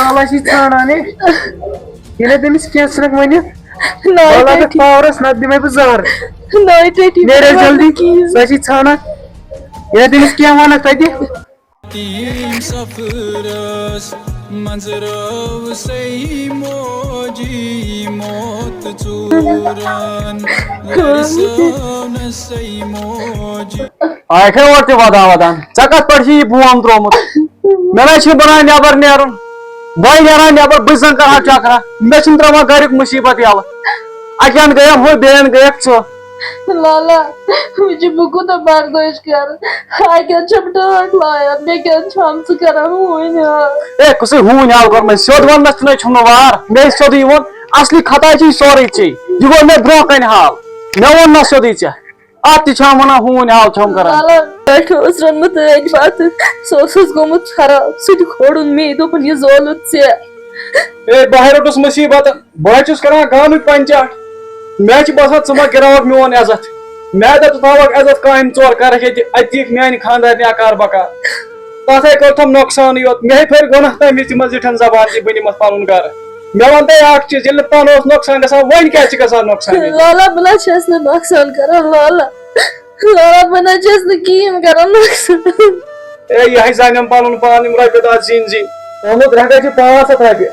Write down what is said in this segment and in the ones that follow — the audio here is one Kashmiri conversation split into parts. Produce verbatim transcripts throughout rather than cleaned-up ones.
اللہ چھِ ژھانڈان ہے۔ ییٚلہِ تٔمِس کینٛہہ ژھٕنکھ ؤنِتھ، ناے بہٕ لگہٕ ٹٹی، پاورس، نتہٕ دِمے بہٕ زہر۔ ناے ٹٹی، نیرے مےٚ جلدی، کِہیٖنۍ۔ سۄ چھِ ژھانڈان۔ ییٚلہِ تٔمِس کینٛہہ وَنکھ تَتہِ۔ تیم سفرس منٛز رٲو سٔے موجی موت ژوٗرن، لرِ سٲونس سٔے موجی۔ آے کھے اورٕ تہِ ودان ودان، ژےٚ کتھ پٮ۪ٹھ چھُ یہِ بوم ترٛوومُت؟ مےٚ نہ چھُ بنان نٮ۪بر نیرُن، بہٕ نیران نٮ۪بر، بہٕ زن کرہا چکرا، مےٚ چھُنہٕ ترٛاوان گریُک مُصیبت یلہٕ۔ اکہِ انٛدٕ گٔیم ہُہ، بیٚیہِ انٛدٕ گٔیکھ ژٕ۔ لالا، وٕچھِو بہٕ کوٗتاہ برداش کرٕ۔ اَتہِ حظ چھَم ٹٲٹھ لایان، مےٚ کیٛاہ چھَم ژٕ کران ہوٗنۍ حال؟ اے، کُسٕے ہوٗنۍ حال کوٚر مےٚ؟ سیوٚد وَن مےٚ، ژٕ نَے چھُم نہٕ وار، مےٚ ہے سیوٚدُے ووٚن، اصلی خطا چھُے سورُے ژےٚ، یہِ گوٚو مےٚ برونٛہہ کنہِ حال، مےٚ ووٚن نہ سیوٚدُے ژےٚ، اتھ تہِ چھام ونان ہوٗنۍ حال چھام کران۔ لالا، پٮ۪ٹھٕ اوس روٚنمُت أتھۍ بتہٕ، سُہ اوسُس گوٚمُت خراب، سُہ تہِ کھوڑُن مے، دوٚپُن یہِ زولُت ژےٚ۔ اے، بہٕ ہے روٚٹُس مُصیبت، بہٕ حظ چھُس کران گامٕکۍ پنچاٹ۔ مےٚ حظ چھِ باسان ژٕ ما گِراوکھ میون عزت۔ مےٚ دوٚپ ژٕ تھاوکھ عزت قایم، ژور کرکھ ییٚتہِ، اَتہِ دِکھ میانہِ خانٛدارنہِ اکار بکار۔ تَتھ ہے کوٚرتھم نۄقصانٕے یوت۔ مےٚ ہے پھٔرۍ گۄناہ تَمہِ وِزِ تِمن زِٹھٮ۪ن زبان زِ بہٕ نِمتھ پنُن گرٕ۔ مےٚ وَن تہٕ اکھ چیٖز، ییٚلہِ نہٕ پانہٕ اوس نۄقصان گژھان، وۄنۍ کیٛاہ چھِ گژھان نۄقصان ییٚتہِ؟ لالا، بہٕ نہ چھَس نہٕ نۄقصان کران، لالا۔ لالا، بہٕ نہ چھَس نہٕ کِہیٖنۍ کران نۄقصان۔ اے، یہِ ہے زانٮ۪م پنُن پان، یِم رۄپیہِ دَہ زیٖنۍ زیٖنۍ۔ اوٚنُتھ رۄپیہِ چھِ پانٛژھ ہَتھ رۄپیہِ۔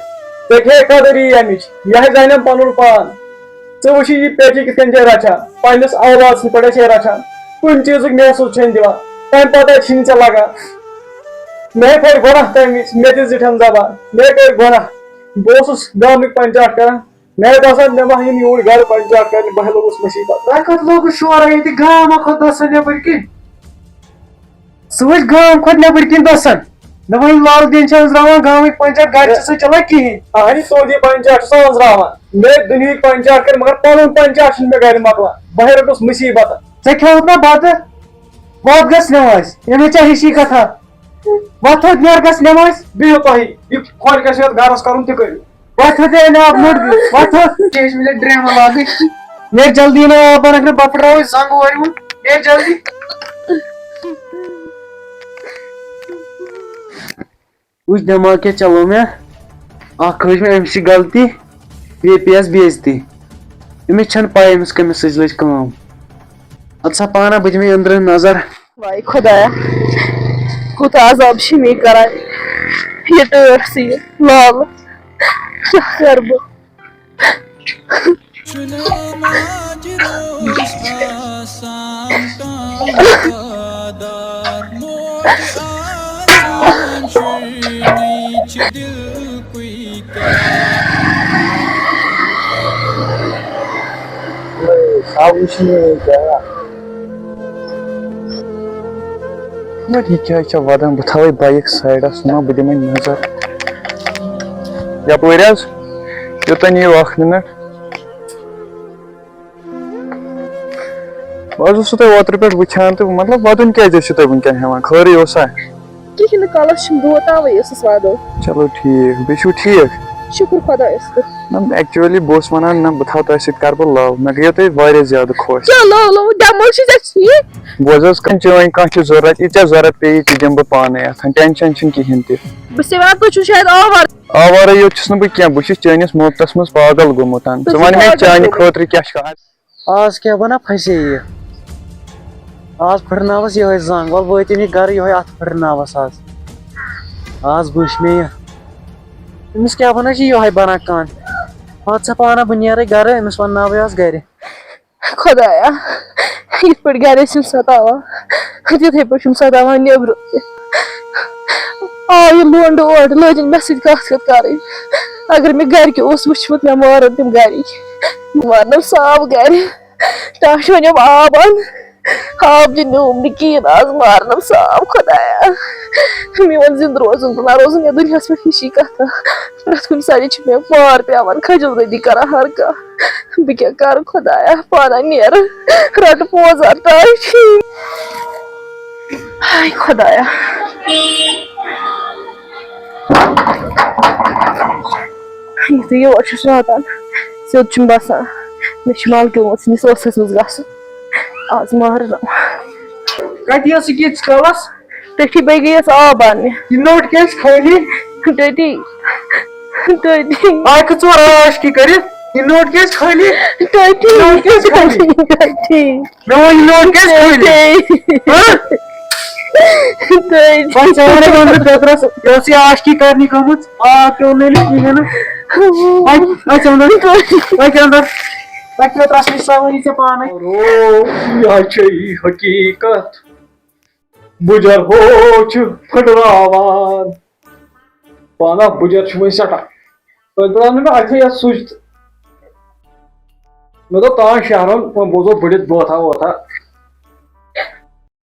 ژےٚ کیٛاہ قدر یی اَمِچ؟ یہِ ہے زانٮ۪م پَنُن پان۔ ژٕ وٕچھ یہِ پیٹہِ کِتھ کٔنۍ چھے رَچھان، پنٛنِس اولاد سٕنٛدۍ پٲٹھۍ چھے رَچھان۔ کُنہِ چیٖزُک محسوٗس چھے نہٕ دِوان۔ تَمہِ پَتہٕ چھِنہٕ ژےٚ لَگان۔ مےٚ ہے پھٔٹۍ گۄناہ تَمہِ وِزِ، مےٚ دِژ زِٹھٮ۪ن زبان۔ مےٚ ہے کٔرۍ گۄناہ۔ بہٕ اوسُس گامٕکۍ پنچاٹ کران۔ مےٚ ہے باسان، مےٚ ما یِن یوٗرۍ گرٕ پنچاٹ کرنہِ، بہٕ ہے لوٚگُس مُصیبت۔ تۄہہِ کَتہِ لوگُو شورا ییٚتہِ؟ گام ہا کھوٚت دَسَن نیٚبٕرۍ کِنۍ۔ ژٕ وٕچھ گام کھۄتہٕ نیٚبٕرۍ کِنۍ دَسَن۔ مےٚ وۄنۍ لال دین چھِ أنٛزراوان گامٕکۍ پنچاٹ، گرِ چھِ سُہ چلان کِہیٖنۍ۔ اہنہِ سعودی پنچاٹ چھُ سُہ أنٛزراوان۔ مےٚ دُنہِکۍ پنچاٹ کٔرۍ، مگر پَنُن پنچاٹ چھُنہٕ مےٚ گرِ مۄکلان۔ بہٕ ہے روٚٹُس مُصیبت۔ ژےٚ کھیوٚوُتھ نا بَتہٕ؟ وَتھ گژھ نٮ۪مازِ۔ ییٚمہِ ژےٚ ہِشی کَتھا۔ وَتھ تھوٚد نیر گژھ نٮ۪مازِ۔ بِہِو تۄہہِ۔ یہِ خۄش گژھِ یَتھ گَرَس کَرُن تہِ کٔرِو۔ وَتھ تھوٚد ہے ناو موٚٹ گژھ۔ وَتھ تھوٚد۔ کیٛاہ چھِ مےٚ ڈرٛیمہٕ لاگٕنۍ؟ نیر جلدی نا آب اَنَکھ نہٕ بَفراوٕے زنٛگ اورٕ یِوان۔ نیر جلدی۔ وٕچھ دٮ۪ماغ کیٛاہ چلو مےٚ۔ اَکھ کھٲج مےٚ أمِس چھِ غلطی، بیٚیہِ پیٚیَس بے عزتی۔ أمِس چھَنہٕ پَے أمِس کٔمِس سۭتۍ لٔج کٲم۔ اَدٕ سا پانہ بہٕ دِمے أنٛدرٕ نظر۔ واے خۄدایا، کوٗتاہ عذاب چھِ مےٚ کران یہِ ٹٲٹھ سۭتۍ لال۔ کیٛاہ کرٕ بہٕ؟ چھُنہٕ ماجہِ دۄہس آسان کانٛہہ وفادار، موج آسان شُرنٕے چھِ دِلکُے۔ مگر یہِ کیٛازِ چھےٚ وَدان؟ بہٕ تھاوَے بایِک سایڈَس، نہ بہٕ دِمَے نظر یَپٲرۍ حظ، یوٚتَن یِیِو اَکھ مِنَٹ۔ بہٕ حظ اوسُس تۄہہِ اوترٕ پٮ۪ٹھ وٕچھان تہٕ مطلب وَدُن کیٛازِ ٲسِو تُہۍ وٕنکٮ۪ن ہٮ۪وان؟ خٲرٕے اوسا؟ کِہیٖنۍ نہٕ، کَلَس چھُم دود، تَوَے ٲسٕس وَدو۔ چلو ٹھیٖک، بیٚیہِ چھِو ٹھیٖک؟ شُکُر خۄدایَس کُن۔ نہ، actually بہٕ اوسُس وَنان، نہ، بہٕ تھاوٕ تۄہہِ سۭتۍ کَرٕ بہٕ love، مےٚ گٔیو تُہۍ واریاہ زیادٕ خۄش۔ کیٛاہ love love؟ دٮ۪ماغ چھُے ژےٚ ٹھیٖک؟ بوز حظ، کانٛہہ چٲنۍ کانٛہہ چھِ ضوٚرَتھ، یہِ ژےٚ ضوٚرَتھ پیٚیہِ، تہِ دِمہٕ بہٕ پانَے اَتھ، tension چھُنہٕ کِہیٖنۍ تہِ۔ بہٕ چھَسے وَنان، تُہۍ چھِو شاید آوارٕ۔ آوارَے یوت چھُس نہٕ بہٕ کینٛہہ، بہٕ چھُس چٲنِس محبتَس منٛز پاگل گوٚمُت۔ ژٕ وَن مےٚ، چانہِ خٲطرٕ کیٛاہ چھُ؟ آز کیٛاہ بَنا پھَسے یہِ؟ آز پھٕٹراوَس یِہوٚے زنٛگ، وَلہٕ وٲتِن یہِ گَرٕ، یِہوٚے اَتھ پھٕٹراوَس آز۔ آز بٕچھ مےٚ یہِ۔ أمِس کیٛاہ بَنا چھِ یِہوٚے بَنا کانٛہہ؟ وَتھ ژٕ پانہ، بہٕ نیرَے گَرٕ، أمِس وَنناوَے آز گَرِ۔ خۄدایا، یِتھ پٲٹھۍ گَرِ ٲسِم ستاوان، تِتھَے پٲٹھۍ چھُم ستاوان نیٚبرٕ تہِ۔ آو یہِ لونٛڈٕ اورٕ، لٲجِن مےٚ سۭتۍ کَتھ کَتھ کَرٕنۍ۔ اگر مےٚ گَرِکہِ اوس وٕچھمُت، مےٚ مارَن تِم گَرِکۍ۔ مارنَم صاف گَرِ۔ ٹاش وَنیوم آب اَن۔ آب تہِ نیوٗم نہٕ کِہیٖنۍ، آز مارنَم صاف خۄدایا۔ میون زِندٕ روزُن تہٕ نہ روزُن یَتھ دُنیاہَس پٮ۪ٹھ، ہِشی کَتھا۔ پرٛٮ۪تھ کُنہِ ساتہٕ چھِ مےٚ مار پٮ۪وان، خجل دٔدی کَران ہر کانٛہہ۔ بہٕ کیٛاہ کَرٕ خۄدایا، پانہ نیرٕ، رَٹہٕ پوزار تام۔ ہاے خۄدایا۔ یُتھُے یور چھُس واتان، سیوٚد چھُم باسان، مےٚ چھُ مالکہِ وٲنٛسہِ نِس ٲسَس منٛز گژھُن۔ آز مارٕ نہٕ۔ کَتہِ ٲسٕکھ ییٖتِس کالَس؟ تٔتھی بہٕ گٔیَس آب اَننہِ۔ یہِ نوٚٹ کیٛازِ خٲلی؟ تٔتی۔ تٔتی۔ آے کہٕ ژور عاشقی کٔرِتھ؟ یہِ نوٹ کیٛازِ خٲلی؟ تٔتی۔ نوٹ کیٛازِ خٲلی؟ تٔتی۔ مےٚ ووٚن یہِ نوٹ کیٛازِ خٲلی؟ تٔتی۔ ہہ؟ تٔتی۔ وۄنۍ ژےٚ وَنے وۄنۍ بہٕ پیٚترَس، یہِ ٲس یہِ عاشقی کَرنہِ گٔمٕژ، آب پیوٚو نہٕ أمِس کِہیٖنۍ نہٕ۔ وۄنۍ، وۄنۍ ژےٚ وَنان، وۄنۍ پیٚترَس، وۄنۍ پیٚترَس نِش سۄ وَنی ژےٚ پانَے۔ او، یہِ حظ چھِ یہِ حقیٖقت۔ بُجر ہو چھُ پھٕٹراوان۔ پانہ بُجر چھُ وۄنۍ سٮ۪ٹھاہ۔ تۄہہِ درٛاو نہٕ مےٚ اَتھِ یَتھ سُچ تہٕ۔ مےٚ دوٚپ، تام شہرن وۄنۍ بوزو بٔڑِتھ بٲتھا وٲتھا۔